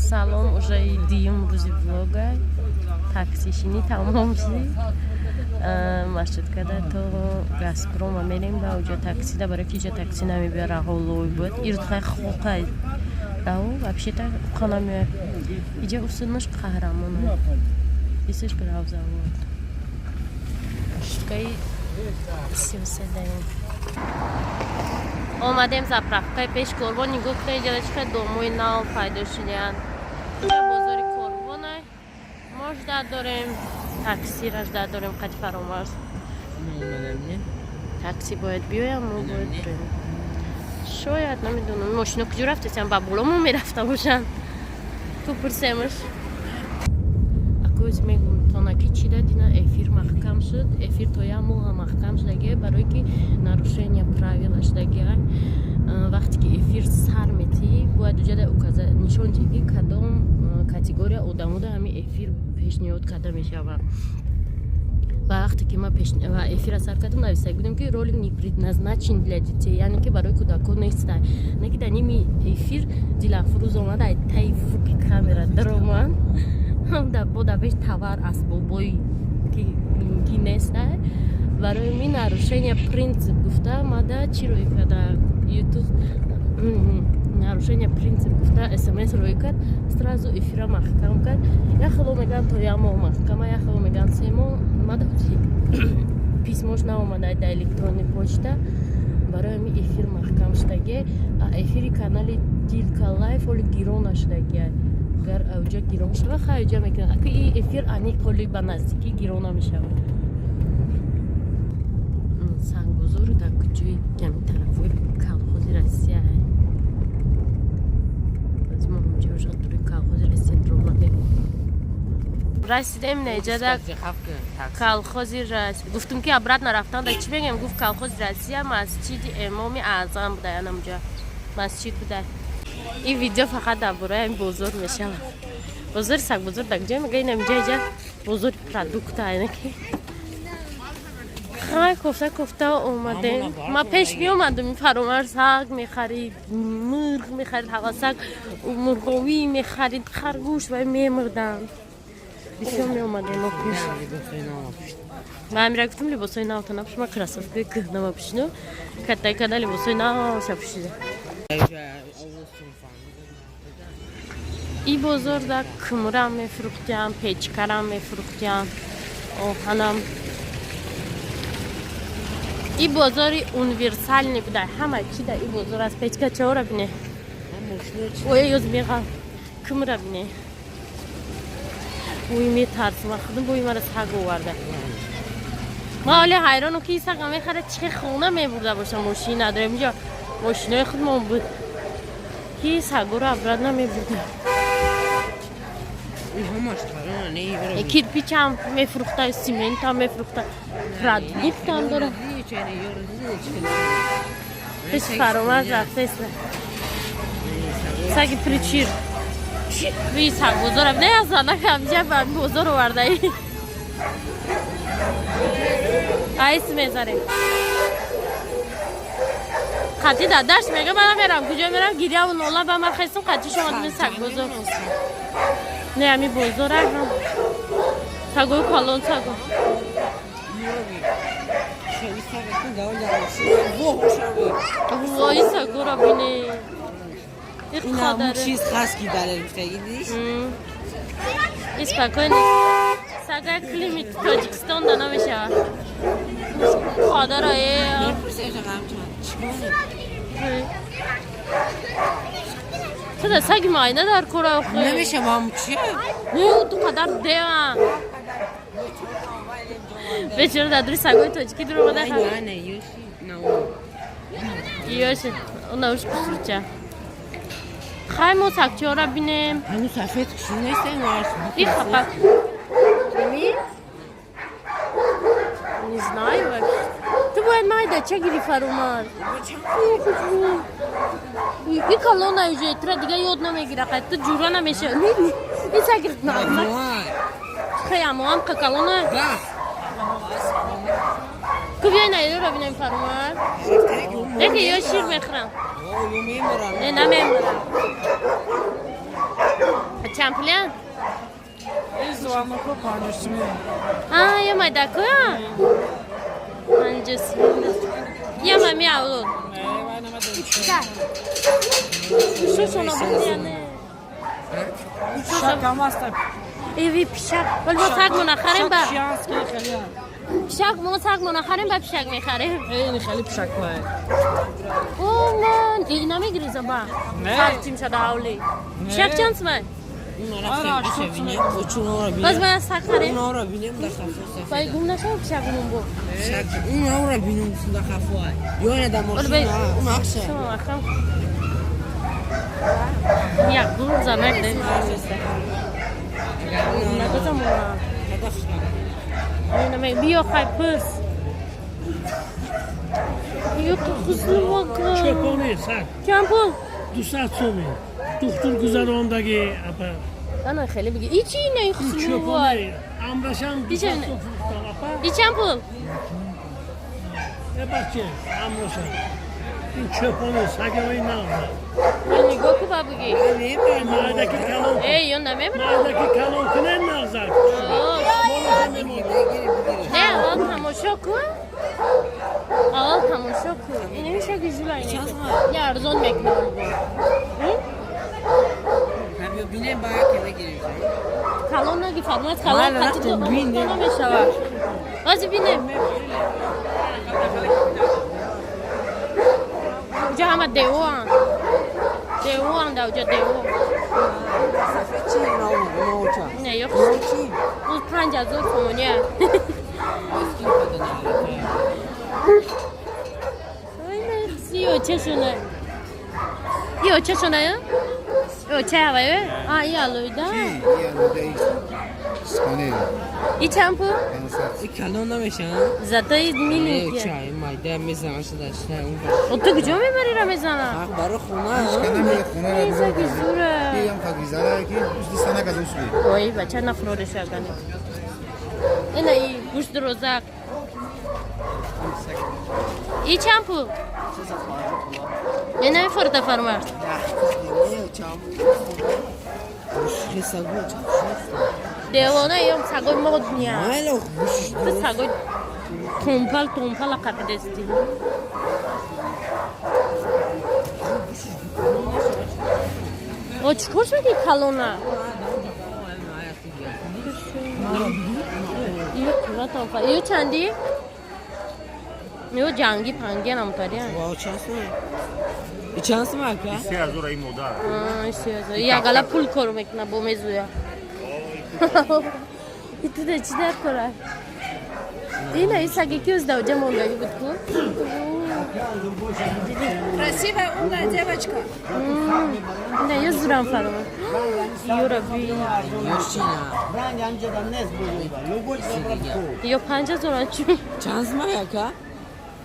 Салом, уже дуюм рӯзи влога. Таксишинӣ тамом шид. Маршруткада то Газпрома мерем, ба уҷа таксида, барои ки иҷа такси намебиёд, раҳо лой буд. Ирдхай хоқай раҳо вообще-то уқа намеояд. Иҷа усунаш Қаҳрамона. Исаш Гравзавод. Маршруткаи 33 даем. Омадем заправкаи пеш Корвон. Нигоҳ кунед, иҷа чӣ қадр домои нав пайдо шудаянд. Иҷа бозори Корвона. Мо ждать дорем, таксира ждать дорем, қати Фаромарз. Такси бояд биёям, мо бояд бирем. Шояд, намедонам, мошино куҷо рафтесям, ба боло мо мерафта бошанд. Ку пурсемаш. Акӯз мегум тонаки чӣ дадина, эфир маҳкам шуд. Эфир то як моҳа маҳкам шудагия, барое ки нарушение правила шудагия. Вақте ки эфир сар метиҳӣ, бояд уҷада нишон диҳӣ, ки кадом категория одамода ҳамин эфир пешниҳод карда мешавад. Ва вақте ки ман ва эфира сар кардам, нависта будем, ки ролик не предназначен для детей, яъне ки барои кӯдакон неста. Не ки дар ними эфир Дилафрӯз омада, ай таи фуки камера даромад, бо дар пеш товар асбобои ки неста. Барои ми нарушение принцип гуфта мада чӣ рӯй карда, Ютуб нарушение принцип гуфта смс рӯй кард, сразу эфира маҳкам кард. Як хело мегӯянд, то як моҳ маҳкама, як хело мегӯянд, 3 моҳ. Мада письмош наомада дар электронный почта, барои ҳамин эфир маҳкам шудагия. Эфири канали Дилка Лайф ҳоли гирон нашудагия. Агар уҷа гирон шава, хай, уҷа мекунад. Ака и эфир аниқ ҳоли ба наздикӣ гирон намешавад. Сангбозор дар куҷои, ҳамин тарафҳои Колхози Россия. Аз мо ҳамҷа уже дури Колхози Россия дуромадем, расидем неҷада Колхози Россия. Гуфтум, ки обратно рафтан да чӣ мегӯем? Гуфт, Колхози Россия, масҷиди Эмоми Аъзам буда, янамҷа масҷид буда. Ин видео фақат дар бораи ҳамин бозор мешавад. Бозори Сагбозор дар куҷо мега? Инамҷа, иҷа бозори продукта айнаки. Хай, кофта кофта омадем. Ма пеш меомадам, Фаромар саг мехарид, мурғ мехарид, ҳавасак мурғовӣ мехарид, харгӯш ва мемурданд. Бисёр меомадем мо пеш. Ма амира гуфтам, либосҳои навта напӯш, ма кроссовкаи кӯҳнама пӯшину каттай када либосҳои навша пӯшида. И бозор да кумрам мефурӯхтиям, печкарам мефурӯхтиям, оҳанам. И бозори универсальный буда, ҳама чи да и бозор аст. Печка чора бине, оя ёз меға, кумра бине. Ӯй, метарсам худам, бо мара саг оварда. Ма ҳоли ҳайрону, ки сага мехара, чи хона мебурда боша. Мошин надорем, инҷо мошинои худмон буд, ки сагоро обратно мебурда. Кирпичам мефурӯхта, симентам мефурӯхта, продуктам дора. Пеш Фаромарз рафтеста саги причир ви сагбозора не азанакамҷа ба бозор овардаи. Айс мезарем. Қати дадаш мега, ман мерам, куҷо мерам, гиряву нола ба ман хестам, қати шумо сагбозор не, ами бозора сагои калон, саго. Вой, сагора бине. Чиз хас ки далел гуфтагидиш. И спокойно. Сага климат Тоҷикистон да намешавад. Ходаро е. Ту да саги майна дар кора охи. Намешавам, чи? Не, ту қадар дева. Бечора дар дури сагои тоҷикӣ дуромада. Не, ёши. Ёши. Онауш кусурча. Хай, мо сагчиҳоро бинем. Ҳанӯ сафед куши нестем. И хапа. Ими? Не знаю вообще. Ту бояд майда ча гири, Фарумар. И калона уже тура дига ёд намегира, қай ту ҷура намеша. И саги хай амоам қа калона. Ку биёй, наиро бинем, Фарумар. Яке ё шир мехӯрам. Не, намемурам. Чанд пулян? Ин звонок о 50 сум. А, я майдаку? 50 сум. Я мами авлод. Шушона буяне. Пишак ҳам аст. Эви пишак. Вали мо саг мо нахарем ба. Хеле. Пишак мо саг мо нахарем ба, пишак мехарем. Эйни хеле пишакҳое. О, ман и намегириза ба. Не. Саг чим шада ҳавли. Пишак чанд сумай? Боз бояд саг харем. Онро бинем дар хафо. Бай гум нашава пишакмон бо. Онро бинем дар хафо. Ё не дар мошин. Он ақша. Шумо ахам. Як гур занак де. Нагузам она. Наме биё хай пурс. Ё хусну. Чӯпони саг. Чанд пул? 200 сӯми. Духтур гузарондагӣ, апа. Ана хеле биги. И чи не хусну? Чӯпони амрашам 200 сӯм фурӯхтам, апа. И чанд пул? Э, бача, амрашам. Ин чӯпони сагавои нағза. Нигоҳ ку ба буги. Мардаки калон. Э, ё намебара. Мардаки калон кунен нағза. Не, аввал тамошо кун. Аввал тамошо кун. Инами шаки жулай. Я арзон мекунам. Бинем ба яке мегирем. Калон наги, фармояд калон қатӣ намешавад. Ози бинем. Уҷа ҳама девоанд. Девоанд уҷа дево. Не, ё уз 5000 сомония. Ё чешуна. Ё чешуна ё? Ё ча ҳавай? А, и алоида. И чанд пул? Калон намеша. Зато и миленький. Чай майда мезанам шуда. О, ту куҷо мебари ра мезана? Барои хона. Изаки зура. Ой, бача, нафрореша гани. Ина и гӯшт дурозак. И чанд пул? Ина мефорда фармард. Девона ё сагои модния. Ту сагои тумпал тумпала қапидести. О, чӣ кор шуди калона? Ё қиматам. Ё чанди? Ё ҷанги панги намтари. Чанд сум, ака? 3000 ин модар. 3000. Я гала пул кор мекуна бо мезуя. Иту да чӣ дар кора? Ина и саги ки ӯз давҷа мондагӣ буд ку? Красивая, умная девочка. Не, ё зурам фарома. Ёра би. Ё 5000 чу. Чанд сум, ака?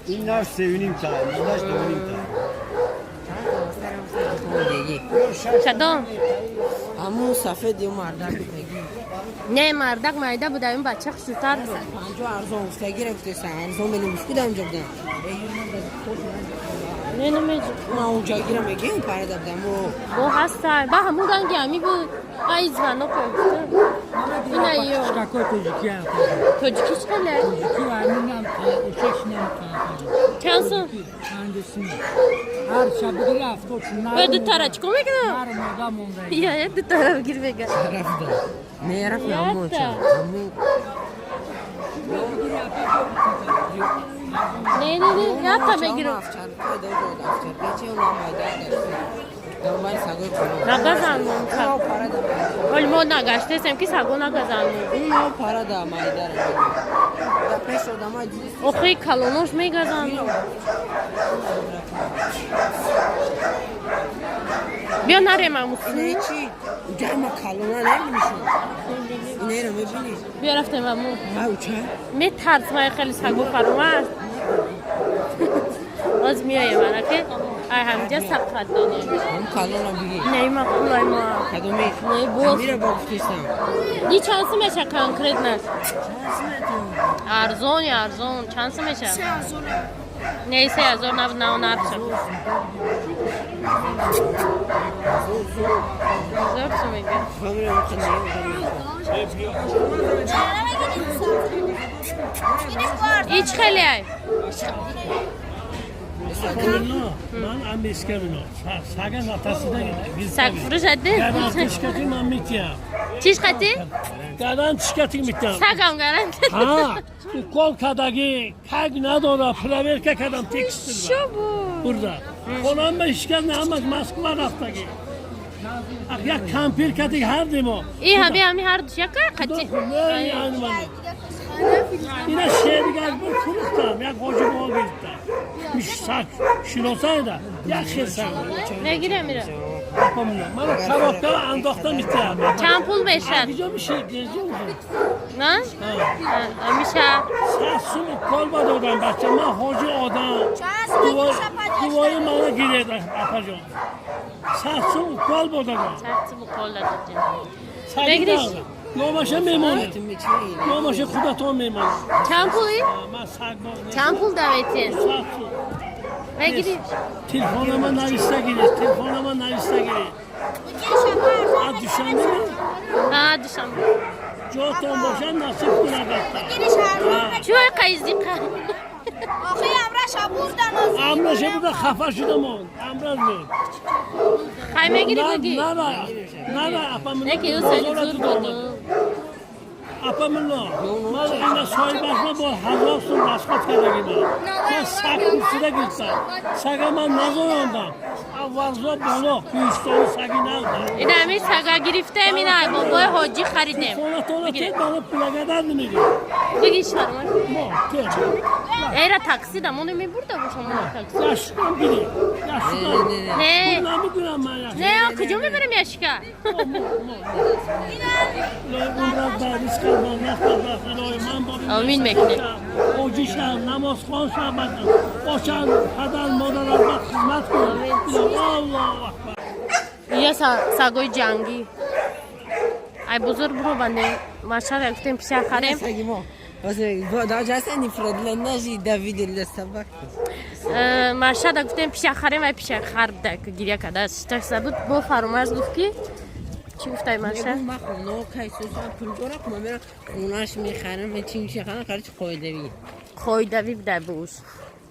Ин нарх 3,5 та, инаш 2,5 та. Кадом? Ҳамун сафед ё мардак гуфтагӣ. Не, мардак майда буда, ин бача хушрӯтар буд. 50 арзон гуфтагӣ рафтеса, арзон менем куда инҷо будам. Не, намеҷ. Ман онҷо гира мегем парада будам. Бо ҳастай. Ба ҳамун ранги ҳами буд. Ай звонок. Ина ё. Какой тоҷики? Тоҷики чӣ хеле? Тоҷики ҳаминам ошаш намекунам. Чанд сум? 50 сум. Ҳар шаб бигири 70 сум. Ва ду тара чӣ кор мекунам? Ҳар мода монда. Я, я ду тара бигир мега. Рафта. Не рафта ҳамон ча. Ҳамун. Не, не, не, якта мегирам. Нагазанмон. Ҳоли мо нагаштесем ки саго нагазанмон. Парада майдара. Охи калонош мегазанд. Биё нарем амусу. Чи? Ҷама калона намебинишон. Инеро мебинӣ? Биё рафтем аму. Ау ча? Метарс май хеле саго фаромад. Боз миёем анаки. Ай ҳамҷа саққат додем. Ҳам калона биги. Не, ма пулай ма. Кадоми? Не, боз. Мира ба гуфтистам. Ни чанд сум меша конкретно? Арзон ё арзон чанд сум меша? Не, 3000 нав нав нарх шад. 1000 сум мега. Ич хеле ай. Ман амискамино. Сага натасида. Саг фурӯшади? Гарант шикати ман митиям. Чиш қати? Гарант шикати митиям. Сагам гарант. Ҳа, укол кадаги, каг надора, проверка кадам текстил. Шо буд? Бурда. Хонам ба ишкат на ҳамаш Москва рафтаги. Ах як кампир кади ҳар димо. И ҳами ҳами ҳар ду яка қати. Ина шеригаз буд фурӯхтам, як ҳоҷи бо гирифтам. Саг шиносаеда, як хел саг. Мегирам ира. Мана коробка андохта митиям. Чанд пул мешад? Киҷо меши? Гирҷо На? Миша. 100 сум укол ба додам бача, ман ҳоҷи одам. Дувои мана гиред апаҷон. 100 сум укол ба додам. 100 сум укол додем. Мегириш? Номаша мемонед. Номаша худатон мемонед. Чанд пули? Ман саг боз нестам. Чанд пул даветен? 100 сум. Мегириш? Телефонама нависта гиред, телефонама нависта гиред. Аз Душанбе? Ҳа, Душанбе. Ҷотон бошад насиб кунад албатта. Чӯ қайзиқа? Охи амраша бурдан. Амраша бурда хафа шудам он. Амраз буд. Хай мегири буги? Нара, нара апа милло. Неки ӯ саги зур буд. Апа милло. Ман ина соҳибашма бо 1000 сум расход кардаги ман. Ман саг курсида гирифтам. Сага ман назорондам. Аввалзо боло кӯҳистони саги нағда. Ина ҳамин сага гирифтаем, ина бобои ҳоҷӣ харидем. Хонатона тед бало пулагадар намегирем. Биги шарман. Мо тед. Эра такси да моно мебурда бошам моно такси. Яшикам гирем. Яшикам. Не. Намедунам ман яшикам. Не, куҷо мебарем яшика? Амин мекунем. Ҳоҷӣ шав, намозхон шав, бошанд падар модарат ба хизмат кун. Аллоҳу акбар. Я сагои ҷангӣ. Ай бузург буро бандем. Машара гуфтем пиша харем. Машада гуфтем пиша харем, ай пиша хар буда гиря када. Такса буд бо Фаромарз гуфт ки чӣ гуфтай Маша? Ман хона кайсусам пул дорам, ман мерам хонаш мехарам, чӣ мешахам, короче қоидавӣ. Қоидавӣ буда буш.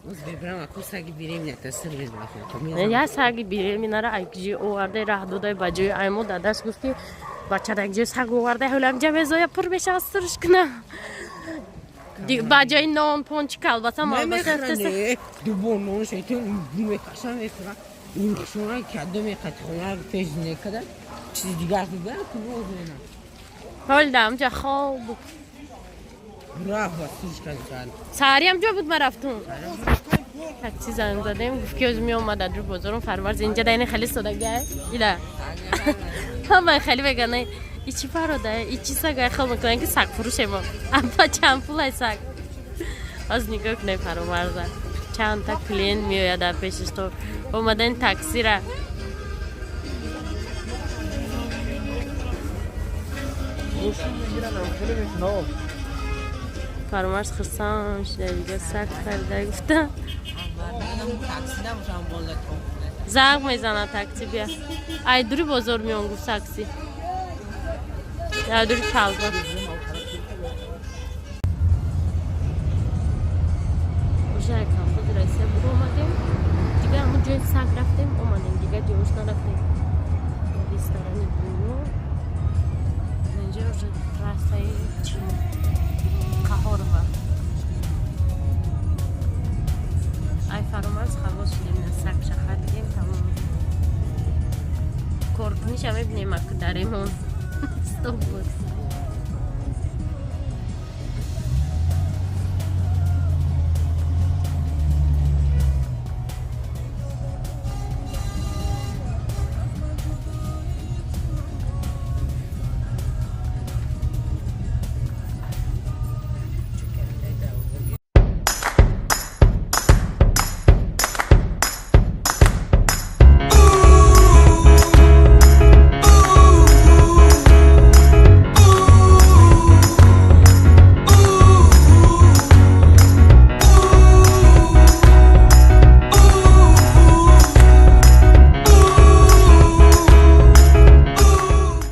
Оз бебрам аку саги берем тасир безмахам. Я саги берем инара ай ҷи оварда раҳ додай ба ҷои аймо дадаш гуфт ки бача дар ҷои саг оварда ҳолам ҷа мезоя пур мешава сурш куна. Ба ҷои нон пон чи колбаса малбаса дубор нон шайтон мекашам мехӯрам. Урхшона кадо меқати хона пеш некада чизи дигар дида куноз мена. Ҳол да амҷа хоб буд. Рафт ба сурш кардам. Саҳари ҳам ҷо буд ман рафтум. Такси занг задем, гуфт ки оз меомад дар бозорум Фармарз инҷа даини хеле содагай. Ила. Ҳамаи хеле мегӯянд и чӣ парода, и чӣ сагай, хел мекунанд ки саг фурӯшем. Апа чанд пулай саг. Оз нигоҳ кунед Фаромарза. Чандта клиент меояд дар пешиш то омадани таксира. Фаромарз хурсанд шуда дига саг харида гуфта. Занг мезанад такси бия. Ай дури бозор меон гуфт такси. Ай дури калба. Уже колхози Россия буд омадем. Дига ҳамон ҷои саг рафтем, омадем. Дига ҷош нарафтем. Ресторани дунё. Инҷа уже трассаи чи Қаҳорова. Ай Фаромарз халос шудем, сагша харидем, тамом. Коркуниша мебинем, аку даремон. Стоп буд.